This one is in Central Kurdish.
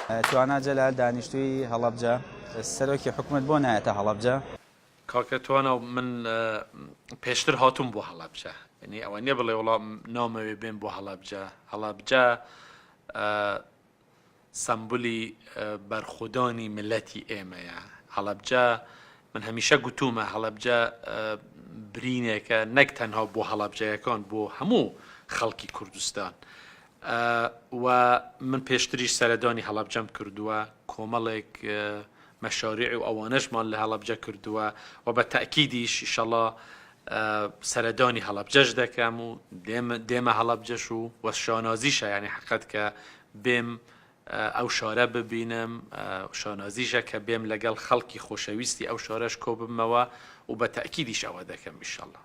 توانا جەلال دانیشتووی هەڵەبجە، سەرۆکی حکومەت بۆ نایەتە هەڵەبجە؟ کاکە توانا من پێشتر هاتووم بۆ هەڵەبجە یعنی ئەوە نییە بڵێ وڵا نامەوێ بێم بۆ هەڵەبجە هەڵەبجە سەمبولی بەرخودانی میللەتی ئێمەیە. هەڵەبجە من هەمیشە گوتوومە هەڵەبجە برینێکە نەک تەنها بۆ هەڵەبجەیەکان بۆ هەموو خەڵکی کوردستان و من پێشتریش سەردانی هەڵەبجەم کردووە کۆمەڵێک مەشاریع و ئەوانەشمان لە هەڵەبجە کردووە و بە تەئکیدیش ئیشەڵا سەردانی هەڵەبجەش دەکەم و دێمە هەڵەبجەش و وە شانازیشە یانی حەقەت کە بێم ئەو شارە ببینم شانازیشە کە بێم لەگەڵ خەڵکی خۆشەویستی ئەو شارەش کۆ ببمەوە و بە تەئکیدیش ئەوە دەکەم ئیشەڵا.